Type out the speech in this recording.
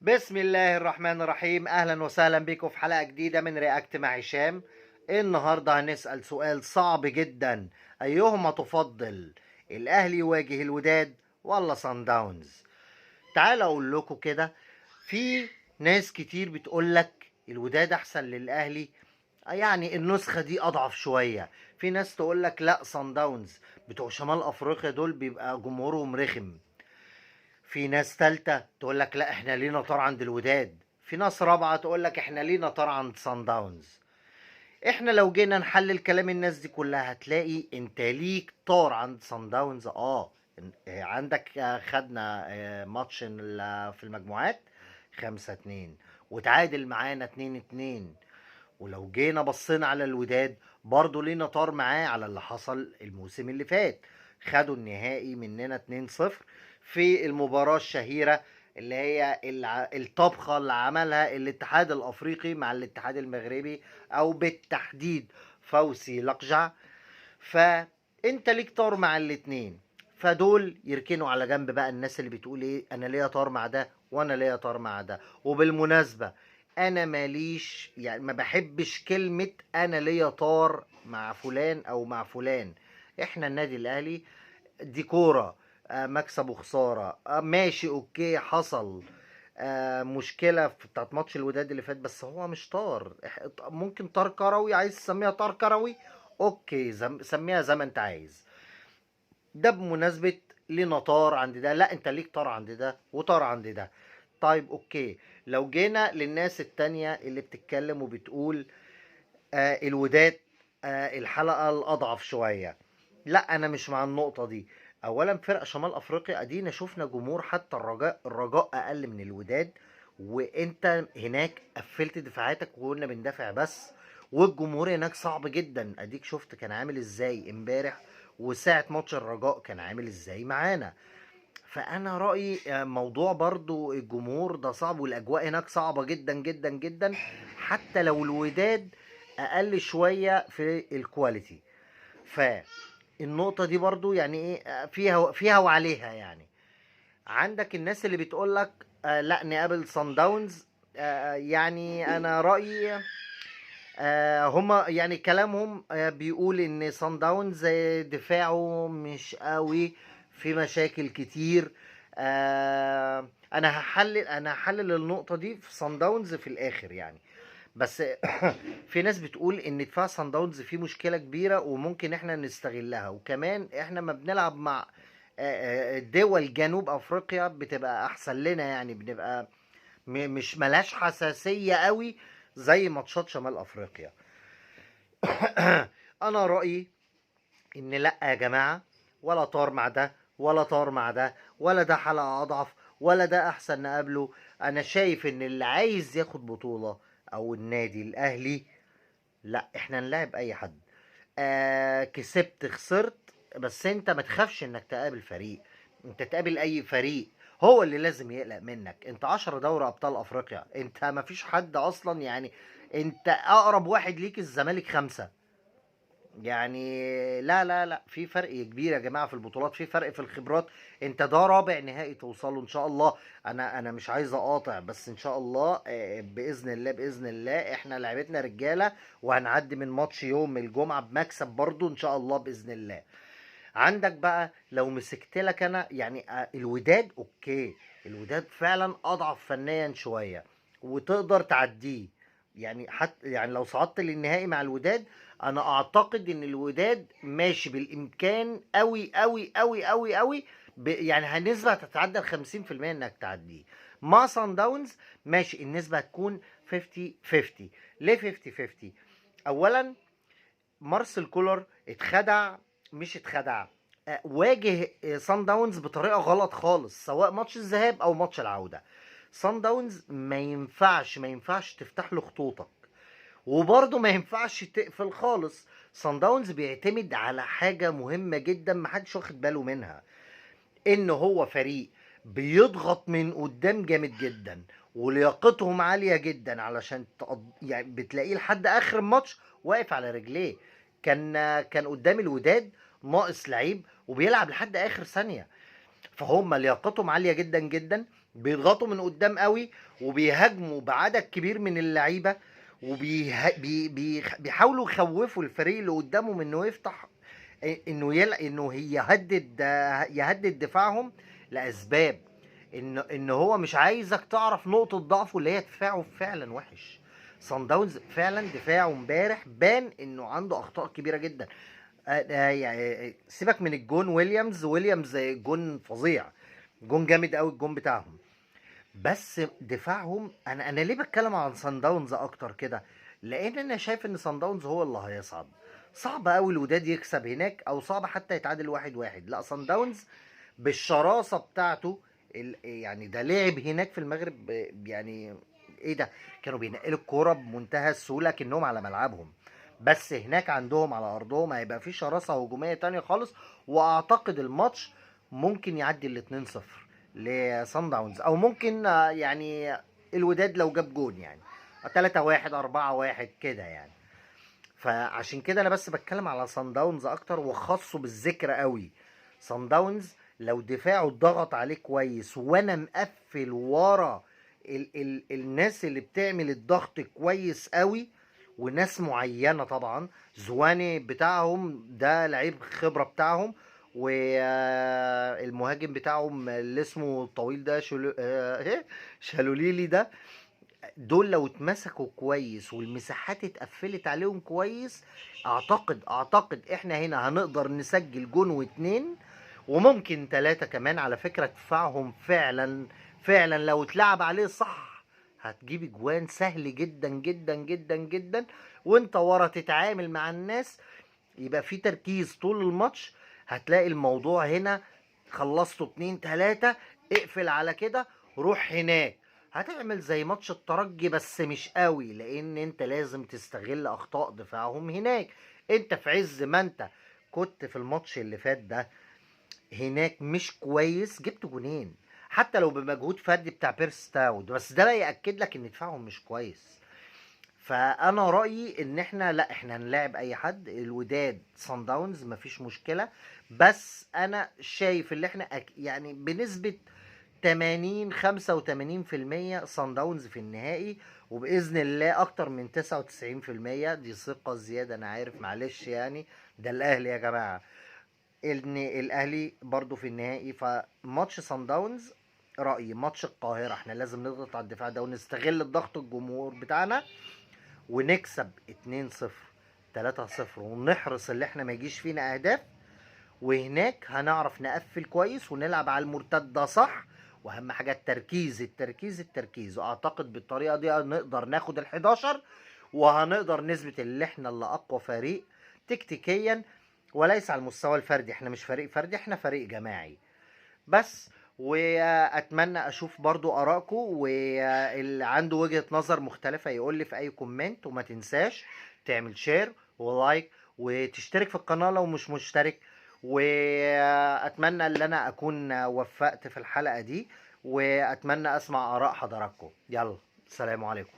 بسم الله الرحمن الرحيم. اهلا وسهلا بكم في حلقة جديدة من react مع هشام. النهاردة هنسأل سؤال صعب جدا: ايهما تفضل، الاهلي يواجه الوداد ولا صن داونز؟ تعال اقول لكم كده، في ناس كتير بتقولك الوداد احسن للاهلي، يعني النسخة دي اضعف شوية. في ناس تقولك لا، صن داونز بتوع شمال افريقيا دول بيبقى جمهورهم رخم. في ناس تالتة تقول لك لا، احنا لينا طار عند الوداد. في ناس رابعة تقول لك احنا لينا طار عند صن داونز. احنا لو جينا نحلل كلام الناس دي كلها هتلاقي انت ليك طار عند صن داونز. عندك خدنا ماتش في المجموعات 5-2 وتعادل معانا 2-2. ولو جينا بصينا على الوداد برضو لينا طار معاه على اللي حصل الموسم اللي فات، خدوا النهائي مننا 2-0 في المباراة الشهيرة اللي هي الطبخة اللي عملها الاتحاد الافريقي مع الاتحاد المغربي، او بالتحديد فوزي لقجع. فانت ليك طار مع الاتنين، فدول يركنوا على جنب بقى الناس اللي بتقول ايه انا ليا طار مع ده وانا ليا طار مع ده. وبالمناسبة انا ماليش، يعني ما بحبش كلمة انا ليا طار مع فلان او مع فلان. احنا النادي الاهلي دي كورة، مكسب وخسارة، ماشي okay حصل مشكلة في بتاعت ماتش الوداد اللي فات، بس هو مش طار. ممكن طار كروي، عايز تسميها طار كروي okay، سميها زي ما انت عايز. ده بمناسبة لينا طار عند ده، لا انت ليك طار عند ده وطار عند ده. طيب okay، لو جينا للناس التانية اللي بتتكلم وبتقول الوداد الحلقة الأضعف شوية، لا أنا مش مع النقطة دي. أولا فرق شمال أفريقيا أدينا شفنا جمهور، حتى الرجاء أقل من الوداد، وأنت هناك قفلت دفاعاتك وقلنا بندافع بس، والجمهور هناك صعب جدا. أديك شفت كان عامل إزاي امبارح، وساعة ماتش الرجاء كان عامل إزاي معانا. فأنا رأيي موضوع برضو الجمهور ده صعب، والأجواء هناك صعبة جدا جدا جدا، حتى لو الوداد أقل شوية في ال quality. فالنقطة دي برضو يعني إيه، فيها وعليها. يعني عندك الناس اللي بتقولك لا نقابل صن داونز، يعني أنا رأيي هما يعني كلامهم بيقول إن صن داونز دفاعه مش قوي، في مشاكل كتير. انا هحلل النقطة دي في صن داونز في الاخر يعني، بس في ناس بتقول ان دفاع صن داونز فيه مشكلة كبيرة وممكن احنا نستغلها، وكمان احنا ما بنلعب مع دول جنوب افريقيا بتبقى احسن لنا، يعني بنبقى مش ملاش حساسية قوي زي ماتشات شمال افريقيا. انا رأيي ان لا يا جماعة، ولا طار مع ده ولا طار مع ده، ولا ده حلقة أضعف ولا ده أحسن نقابله. أنا شايف إن اللي عايز ياخد بطولة أو النادي الأهلي، لا إحنا نلعب أي حد. كسبت خسرت، بس أنت ما تخافش إنك تقابل فريق، أنت تقابل أي فريق هو اللي لازم يقلق منك. أنت 10 دوري أبطال أفريقيا، أنت ما فيش حد أصلا، يعني أنت أقرب واحد ليك الزمالك 5. يعني لا لا لا، في فرق كبير يا جماعة في البطولات، في فرق في الخبرات. انت ده رابع نهائي توصله ان شاء الله. انا مش عايز اقاطع، بس ان شاء الله باذن الله باذن الله احنا لعبتنا رجالة، وهنعدي من ماتش يوم الجمعة بمكسب برضو ان شاء الله باذن الله. عندك بقى لو مسكت لك انا يعني الوداد، okay الوداد فعلا اضعف فنيا شوية وتقدر تعديه، يعني حتى يعني لو صعدت للنهائي مع الوداد، انا اعتقد ان الوداد ماشي بالامكان قوي قوي قوي قوي قوي، يعني هنسبة هتتعدى ال 50% انك تعديه. مع صن داونز ماشي النسبة هتكون 50-50. ليه 50-50؟ اولا مارسيل كولر اتخدع، مش اتخدع، واجه صن داونز بطريقة غلط خالص، سواء ماتش الذهاب او ماتش العودة. صن داونز ما ينفعش تفتح له خطوطك، وبرضه ما ينفعش تقفل خالص. صن داونز بيعتمد على حاجة مهمة جدا ما حدش واخد باله منها، ان هو فريق بيضغط من قدام جامد جدا، ولياقتهم عالية جدا، علشان يعني بتلاقيه لحد اخر الماتش واقف على رجليه. كان قدام الوداد ناقص لعيب وبيلعب لحد اخر ثانية، فهم لياقتهم عالية جدا جدا، بيضغطوا من قدام قوي وبيهاجموا بعدد كبير من اللعيبة، وبيحاولوا يخوفوا الفريق اللي قدامهم انه يفتح، انه يهدد دفاعهم، لاسباب ان هو مش عايزك تعرف نقطة ضعفه اللي هي دفاعه فعلا وحش. صن داونز فعلا دفاعه امبارح بان انه عنده اخطاء كبيرة جدا. يعني سيبك من الجون، ويليامز جون فظيع، جون جامد قوي الجون بتاعهم، بس دفاعهم. انا ليه بتكلم عن صن داونز اكتر كده؟ لان انا شايف ان صن داونز هو اللي هيصعد. صعب قوي الوداد يكسب هناك، او صعب حتى يتعادل 1-1. لا، صن داونز بالشراسه بتاعته، يعني ده لعب هناك في المغرب، يعني ايه ده، كانوا بينقلوا الكورة بمنتهى السهولة كانهم على ملعبهم، بس هناك عندهم على ارضهم هيبقى في شراسة هجومية تانية خالص. واعتقد الماتش ممكن يعدي ال 2-0 لصن داونز، او ممكن يعني الوداد لو جاب جون يعني 3-1 4-1 كده يعني. فعشان كده انا بس بتكلم على صن داونز اكتر، وخاصة بالذكر قوي. صن داونز لو دفاعه اتضغط عليه كويس، وانا مقفل ورا ال الناس اللي بتعمل الضغط كويس قوي، وناس معينة طبعا، زواني بتاعهم ده لعيب خبره بتاعهم، والمهاجم بتاعهم اللي اسمه الطويل ده شالوليلي ده، دول لو اتمسكوا كويس والمساحات اتقفلت عليهم كويس، اعتقد احنا هنا هنقدر نسجل جون واتنين وممكن 3 كمان. على فكرة دفاعهم فعلا فعلا لو اتلعب عليه صح هتجيب اجوان سهل جدا جدا جدا جدا، وانت ورا تتعامل مع الناس، يبقى في تركيز طول الماتش. هتلاقي الموضوع هنا خلصته 2-3، اقفل على كده، روح هناك. هتعمل زي ماتش الترجي بس مش قوي، لان انت لازم تستغل اخطاء دفاعهم هناك. انت في عز ما انت كنت في الماتش اللي فات ده هناك مش كويس، جبت جونين حتى لو بمجهود فردي بتاع بيرس تاو، بس ده بقى يأكد لك ان دفاعهم مش كويس. فانا رأيي ان احنا لا، احنا هنلاعب اي حد، الوداد صن داونز مفيش مشكلة، بس انا شايف ان احنا يعني بنسبة 80 85% صن داونز في النهائي، وبإذن الله اكتر من 99%. دي ثقة زيادة انا عارف، معلش يعني ده الاهلي يا جماعة، ان الاهلي برضو في النهائي. فماتش صن داونز رأيي، ماتش القاهرة احنا لازم نضغط على الدفاع ده ونستغل الضغط الجمهور بتاعنا ونكسب 2-0 3-0، ونحرص اللي احنا ما يجيش فينا اهداف، وهناك هنعرف نقفل كويس ونلعب على المرتدة صح، واهم حاجة التركيز التركيز التركيز. واعتقد بالطريقة دي نقدر ناخد ال11، وهنقدر نثبت اللي احنا اللي اقوى فريق تكتيكيا وليس على المستوى الفردي. احنا مش فريق فردي، احنا فريق جماعي بس. واتمنى اشوف برضو ارائكم، واللي عنده وجهة نظر مختلفة يقول لي في اي comment، وما تنساش تعمل share و like وتشترك في القناة لو مش مشترك. واتمنى ان انا اكون وفقت في الحلقة دي، واتمنى اسمع اراء حضراتكم. يلا سلام عليكم.